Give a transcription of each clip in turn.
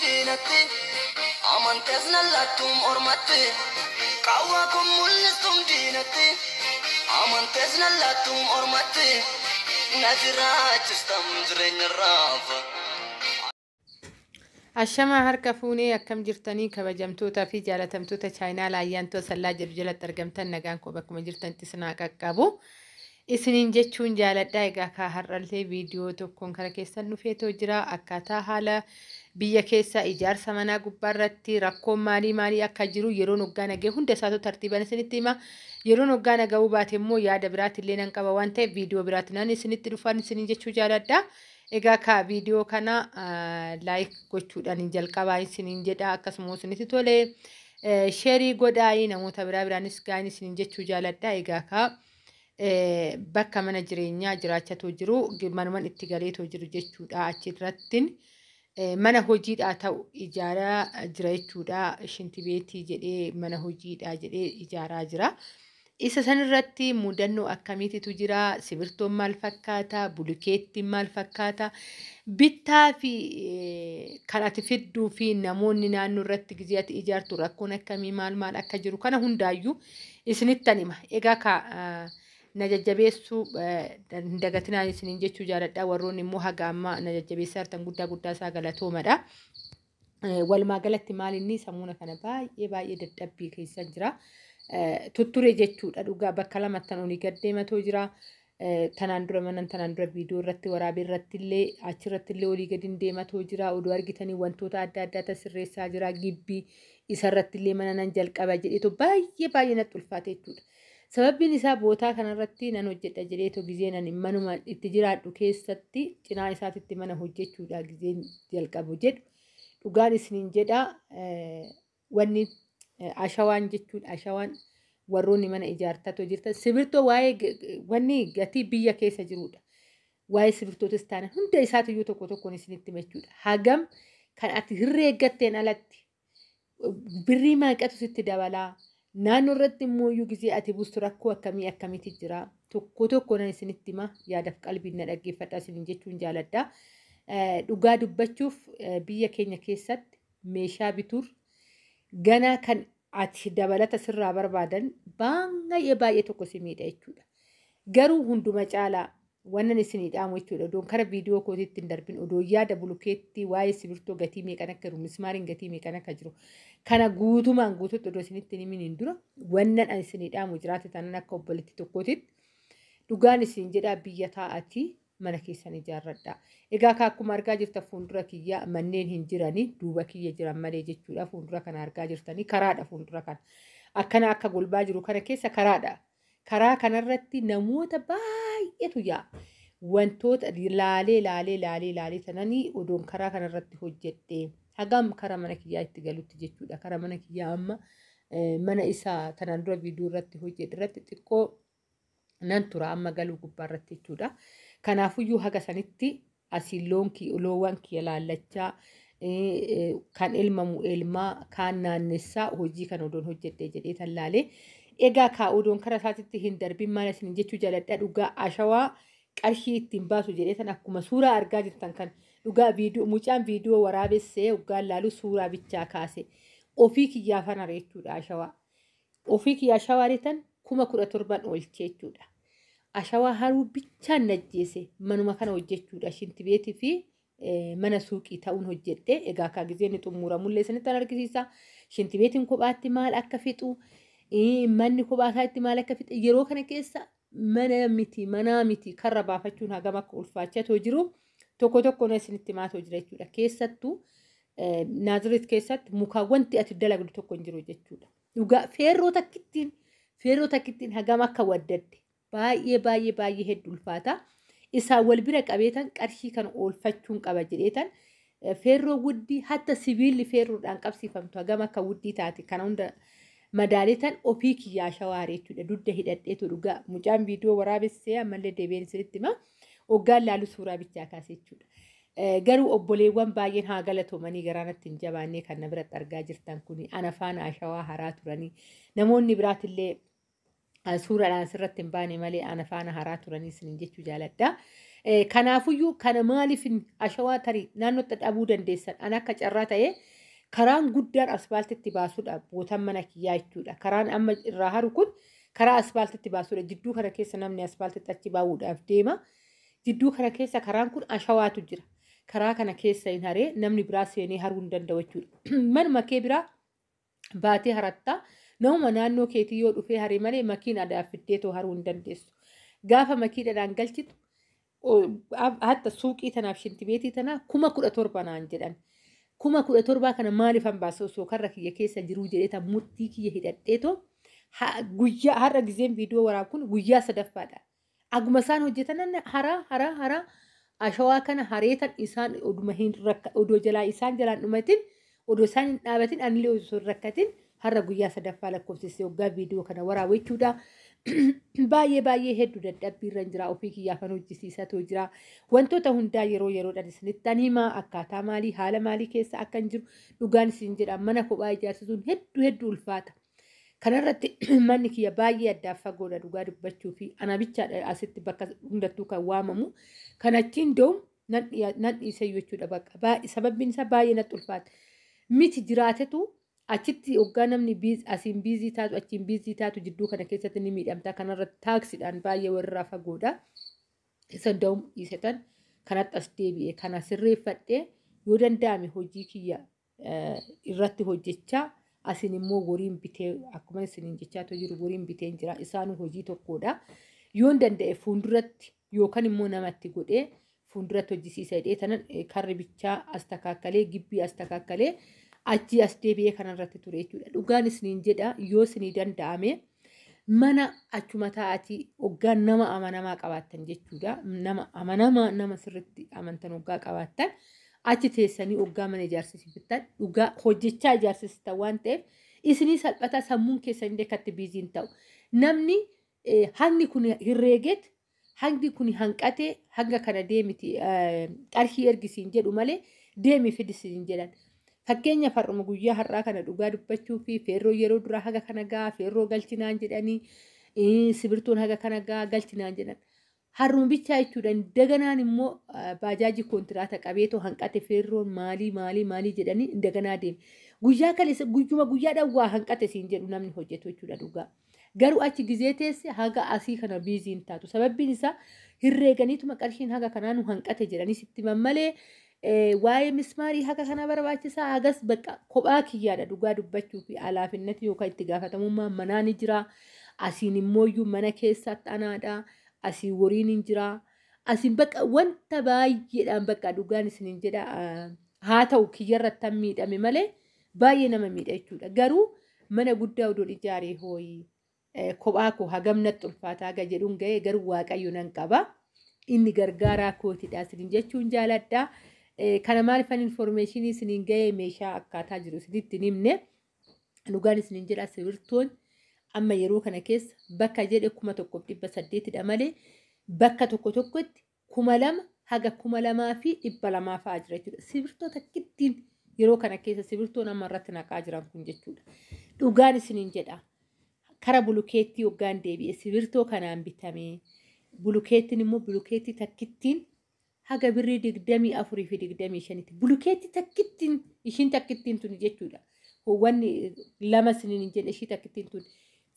Diinatti amantees na laattuum ormatti, qaawwaa kun mul'istuum diinatti, amantees na laattuum ormatti, na jiraachistam jireenya raafa. Ashamaa, harka fuunee, akkam jirtanii? Kabajamtootaa fi jaalatamtoota chaayinaa Laayyaantoo Sallaa jedhu jalatti argamtan, nagaan koo bakkuma jirtanitti isin haa qaqqabu. Isiniin jechuun jaaladhaa. Egaa kaa har'allee viidiyoo tokkoon kara keessan dhufeetoo jira. Akkaataa haala biyya keessa ijaarsa manaa gubbaarratti rakkoon maalii maalii akka jiru yeroon hoggaa nagee hunda isaatu tartiiban isinitti hima. Yeroon hoggaa naga'uu baate immoo yaada biraatillee nan qaba waan ta'eef viidiyoo biraatti nan isinitti dhufan isiniin jechuu jaaladha. Egaa kaa viidiyoo kana like gochuudhaan hin jalqabaa isiniin jedha. Akkasuma isinitti tole share godhaa, namoota biraa biraanis ga'an isiniin jechuu jaaladha. Egaa kaa bakka mana jireenyaa jiraachatoo jiru, manuman itti galeetoo jiru jechuudha. Achirrattiin mana hojiidhaa ta'u ijaaraa jira jechuudha. Shintibeetii jedhee, mana hojiidhaa jedhee ijaaraa jira. Isa sanirratti mudannoo akkamiititu jira? Sibirtoon maal fakkaata? Bulikeettiin maal fakkaata? Bittaa fi kan ati fidduu fi namoonni naannoo irratti gizee ati ijaartu rakkoon akkamii maal maal akka jiru kana hundaayyuu isinittan hima. Egaa ka na jajjabeessuu hin dagatinaa isiniin jechuu jaaladha. Warroonni immoo haga ammaa na jajjabeessaa jirtan guddaa guddaa isaa galatoomadha. Walumaa galatti maal inni samuuna kana baay'ee baay'ee dadhabbii keessa jira. Tutture jechuudha, dhugaa bakka lamattan olii gad deematoo jira. Tanaan dura manan tanaan dura viidiyoo irratti waraabee irratti illee achirratti illee olii gadi deematoo jira. Oduu argitanii wantoota adda addaa sirreessaa jira. Gibbii isarratti illee mana nan jalqaba jedheetu baay'ee baay'ee natti ulfaate jechuudha. Sababbiin isaa bootaa kanarratti nan hojjedha jedheetu gizee nan manuma itti jiraadhu keessatti cinaa isaatitti mana hojjechuudha gizeen jalqabu jedhu. Dhugaan isiniin jedha, wanni ashawaan jechuudha, ashawaan warroonni mana ijaartatoo jirtan sibirtoo waa'ee wanni gatii biyya keessa jirudha. Waa'ee sibirtootis taana hunda isaatiyyuu tokko tokkoon isinitti himachuudha. Hagam kan ati hirreeggatteen alatti birrii meeqatu sitti dabalaa? Naannoo irratti immoo iyyuu gizee ati buustu rakkoo akkamii akkamiiti jira? Tokko tokko nan isinitti hima, yaadaaf qalbiin na dhaggeeffadhaa isiniin jechuun jaaladha. Dhugaa dubbachuuf biyya keenya keessatti meeshaa bituur ganaa kan ati dabalata sirraa barbaadan baay'ee baay'ee tokko si miidha jechuudha. Garuu hunduma caalaa wannan isinii dhaamu jechuudha. Odoon kara viidiyoo kootiitti hin darbin, odoo yaada bulukeetti waa'ee sibirtoo gatii meeqan akka jiru, mismaariin gatii meeqan akka jiru kana guutumaan guututti odoo isinitti hin himiniin dura wannan ani isinii dhaamu jiraate tanan, akka obboleetti tokkootitti dhugaan isin jedhaa, biyya taa'atii mana keessan ijaarradha. Egaa akka akkuma argaa jirtan fuuldura kiyya manneen hin jiranii, duuba kiyya jiran malee jechuudha. Fuuldura kana argaa jirtanii karaadha fuuldura kana. Akkana akka golbaa jiru kana keessa karaadha. Karaa kanarratti namoota baay'eetu yaa'a. Wantoota laalee laalee laalee laalee sananii odoon karaa kanarratti hojjedhee hagam karaa mana kiyyaa itti galutti jechuudha. Karaa mana kiyyaa amma mana isaa tanaan dura viidiyoo irratti hojjedhe irratti xiqqoo nan tura amma galuu gubbaarratti jechuudha. Kanaafuyyuu haga sanitti asii loowwan kiyya laallachaa, kan elmamu elmaa, kaan naannessaa hojii kana odoon hojjedhee jedhee tallaalee. Egaa kaa odoon kara isaatitti hin darbin maal isin jechuu jaaladha, dhugaa ashawaa qarshii ittiin baasu jedhee tan akkuma suuraa argaa jirtan kan dhugaa viidiyoo mucaan viidiyoo waraabessee hoggaan laalu suuraa bichaa kaase, ofii kiyyaafan hare jechuudha ashawaa. Ofii kiyya ashawaa reetan 17,000 oolchee jechuudha. Ashawaa haruu bichaan najjeese manuma kana hojjechuudha. Shintibeetii fi mana suuqii ta'uun hojjedhe. Egaa kaa gizeen xumuramullee isinitti argisiisa. Shintibeetiin kophaatti maal akka fixu, manni kophaa isaatti maal akka fixu, yeroo kana keessa mana miti manaa miti karra baafachuun hagam akka ulfaachatoo jiru tokko tokko isinitti himaatoo jira jechuudha. Keessattuu Naazireet keessatti mukaa wanti ati dalagdu tokko hin jiru jechuudha. Dhugaa feerroo takkittiin hagam akka waddadde baay'ee baay'ee baay'ee hedduu ulfaata. Isaan wal bira qabeetan qarshii kana oolfachuun qaba jedheetan feerroo wuddii hatta sibiilli feerroodhaan qabsiifamtu hagam akka wuddii taate kana hunda madaaleetan ofii kiyyaa shawaaree jechuudha. Dugda hidhadheetu dhugaa mucaan viidiyoo waraabessee ammallee deebiin isinitti hima. Hoggaan laalu suuraa bichaa kaase jechuudha. Garuu obboleewwan baay'een haa galatoomanii, garaanatti hin jabaannee kan na biratti argaa jirtan kuni ana faana ashawaa haraa turanii, namoonni biraatillee suuraadhaan asirratti hin baane malee ana faana haraa turanii isiniin jechuu jaaladha. Kanaafuyyuu kana maaliif ashawaa tarii naannootti dhabuu dandeessan? An akka carraa ta'ee karaan guddaan asfaaltitti baasuudha bootan mana kiyyaa jechuudha. Karaan amma irraa haru kun karaa asfaaltitti baasuudha. Jidduu kana keessa namni asfaaltitti achi bahuudhaaf deema. Jidduu kana keessa karaan kun ashawaatu jira. Karaa kana keessa hin haree namni biraa seenee haruu hin danda'u jechuudha. Manuma kee biraa baatee harattaa, namuma naannoo keetii yoo dhufee haree malee makiin adaaf fiddeetoo haruu hin dandeessu. Gaafa makiidhaan galchitu hatta suuqii tanaaf shintibeetii tanaa 17,000 naan jedhan. 17,000 kana maaliif baasa osoo karra kiyya keessa jiruu jedhee tan murtii kiyya hidhadheetoo guyyaa har'a gizeen viidiyoo waraab kun guyyaa sadaffaadha. Aguma isaan hojjetan haraa haraa haraa ashawaa kana hareetan isaan oduma hin rakka odoo jalaa isaan jalaan dhumatin, odoo isaan hin dhaabatin, anillee osoo hin rakkatin har'a guyyaa sadaffaa lakkoofsisee waggaa viidiyoo kana waraabu jechuudha. Baay'ee baay'ee hedduu dadhabbii irra jira, ofii kiyyaafan hojjisiisatu jira. Wantoota hundaa yeroo yeroodhaan isinittan himaa, akkaataa maalii haala maalii keessa akka hin jiru dhugaan isin jedha, mana kophaa ijaarsisuun hedduu hedduu ulfaata. Kanarratti manni kiyya baay'ee addaaf fagoodha dhugaa dubbachuu fi ana bichaadha asitti bakka hundattuu kan waamamu. Kan achiin da'u nan dhiise jechuudha bakka. Sababbiin isaa baay'ee natti ulfaata. Miti jiraatetu achitti hoggaa namni asiin busy taatu, achiin busy taatu, jidduu kana keessatti ni miidhamta. Kanarratti taaksiidhaan baay'ee warraa fagoodha. Isa da'u dhiisetan kanatti as deebi'e, kana sirreeffadhee yoo danda'ame hojii kiyya irratti hojjechaa, asin immoo woriin bitee, akkuma isiniin jechaa jiru woriin biteen jira, isaanuu hojii tokkodha. Yoon danda'e fuulduratti yookaan immoo namatti godhee fuulduratti hojjisiisa jedhee tanan karri bichaa as takaakkalee, gibbii as takaakkalee, achii as deebi'ee kanarratti ture jechuudha. Dhugaan isiniin jedha, yoo isinii danda'ame mana achuma taa'atii hoggaa nama amanamaa qabaattan jechuudha. Nama amanamaa, nama sirriitti amantan hoggaa qabaattan, achi teessanii hoggaa mana ijaarsisiftan dhugaa hojjechaa ijaarsistan waan ta'eef isinii salphataa, sammuun keessan illee akkatti busy hin ta'u. Namni hangni kun herreegeet hangi kun hanqatee hanga kana deemiti qarshii ergisiin jedhu malee deemi fidisiin jedhan. Fakkeenya har'uma guyyaa har'aa kana dhugaa dubbachuu fi feerroo yeroo duraa haga kana gaa feerroo galchinaan jedhanii, sibirtuun haga kana gaa galchinaan jedhan. Har'uma bichaa jechuudha, daganaan immoo baajaajii kontiraata qabeetoo hanqate feerroon maalii maalii maalii jedhanii daganaa deeme. Guyyaa kaleessa guyyuma guyyaadhaan waa hanqate siin jedhu namni hojjetu jechuudha dhugaa. Garuu achi gizee teesse haga asii kana busy hin taatu. Sababbiin isaa herreeganiituma qarshiin haga kanaa nu hanqate jedhanii sitti himan malee waa'ee mismaarii haga kana barbaachisaa hagas bakka kophaa kiyyaadha dhugaa dubbachuu fi alaafinnati yookaan itti gaafatamummaan manaa ni jira. Asiin immoo mana keessatti anaadha. Asiin woriin hin jira. Asiin bakka wanta baay'eedhaan bakka dhugaan isiniin jedha, haa ta'u kiyyarratti miidhame malee baay'ee nama miidha jechuudha. Garuu mana guddaa odoon ijaaree hooyi kophaa koo hagam natti ulfaataa haga jedhuun ga'ee, garuu Waaqayyo nan qaba. Inni gargaaraa kootidha isiniin jechuun jaaladha. Kana maaliifan information isiniin ga'ee meeshaa akkaataa jiru isinitti hin himne? Dhugaan isiniin jedha, sibirtoon amma yeroo kana keessa bakka jedhe 1800dha malee bakka tokko tokkotti 2000 haga 2200 fa'aa jira jechuudha. Sibirtoo takkittiin yeroo kana keessa sibirtoon amma irratti naqaa jiran kun jechuudha. Dhugaan isiniin jedha. Kara bulukeettii hoggaan deebi'e sibirtoo kanaan bitamee, bulukeettiin immoo bulukeettii takkittiin haga birrii 24 fi 25tti. Bulukeettii takkittiin, ishiin takkittiin tun jechuudha. Wanni lama isiniin hin jenne, ishii takkittiin tun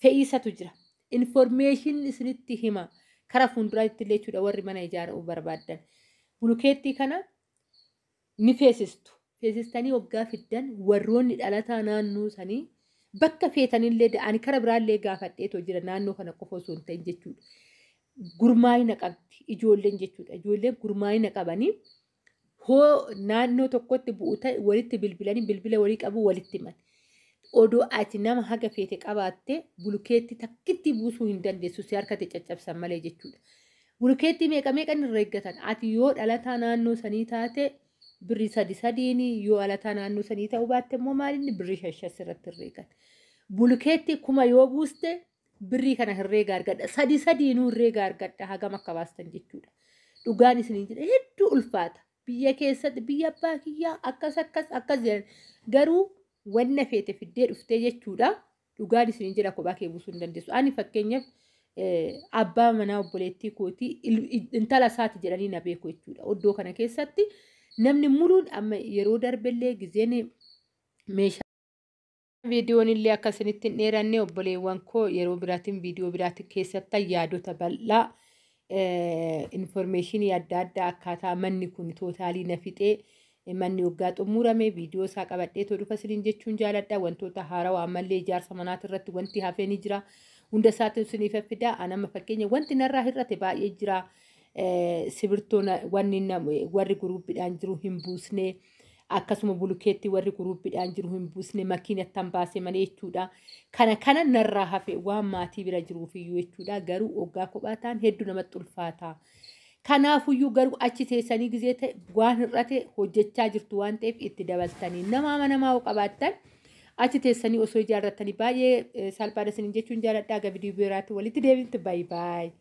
fe'iisatu jira. Information isinitti hima. Kara fuulduraatti illee jechuudha warri mana ijaaruu barbaaddan. Bulukeettii kana ni feesistu. Feesistanii waggaa fiddan warroonni dhalataa naannoo sanii bakka feetanillee ani kara biraallee gaafadheetoo jira, naannoo kana qofa osoo hin ta'in jechuudha. Gurmaa'ina qabdi ijoolleen jechuudha. Ijoolleen gurmaa'ina qabanii hoo naannoo tokkotti bu'u ta'e walitti bilbilanii, bilbila walii qabu, walitti himan. Odoo ati nama haga feete qabaatte bulukeetti takkitti buusuu hin dandeessu, si harkatti caccabsan malee jechuudha. Bulukeettii meeqa meeqan irra eeggatan? Ati yoo dhalataa naannoo sanii taate birrii sadi sadiin, yoo dhalataa naannoo sanii ta'uu baatte immoo maalinni birrii shashas irratti herreegan. Bulukeettii 1000 yoo buuste birrii kana herreega argadha. Sadi sadiinuu herreega argadha hagam akka baastan jechuudha. Dhugaan isiniin jedha, hedduu ulfaata. Biyya keessatti biyya abbaa kiyyaa akkas akkas akkas jedhan, garuu wanna feete fiddee dhuftee jechuudha. Dhugaan isiniin jedha, kophaa kee buusuu hin dandeessu. Ani fakkeenyaaf Abbaa manaa obboleettii kootii intala isaati jedhanii na beeku jechuudha. Oddoo kana keessatti namni muluun amma yeroo darbellee gizeen meeshaa. Viidiyoon illee akka isinitti hin dheeranne, obboleewwan koo, yeroo biraatiin viidiyoo biraatiin keessatti yaadota bal'aa, information adda addaa, akkaataa manni kun total na fixee, manni waggaa xumurame viidiyoo isaa qabadhee too dhufa isiniin jechuun jaaladha. Wantoota haarawaa ammallee ijaarsa manaati irratti wanti hafee ni jira. Hunda isaatiin isiniif fidaa. Anama fakkeenya wanti narraa hir'ate baay'ee jira. Sibirtoon wanni warri guruuppiidhaan jiru hin buusne. Akkasuma bulukeetti warri guruuppiidhaan jiru hin buusne, makiinatti baase malee jechuudha. Kana kana narraa hafe waan maatii bira jiruufiyyuu jechuudha. Garuu waggaa kophaa ta'an hedduu namatti ulfaata. Kanaafuyyuu garuu achi teessanii gizee ta'e waan hir'ate hojjechaa jirtu waan ta'eef itti dabaltanii nama amanamaa hoo qabaattan achi teessanii osoo ijaarrattanii baay'ee salphaadha isiniin jechuun jaaladha. Aga viidiyoo biraatti walitti deebinti, baay'ee baay'ee.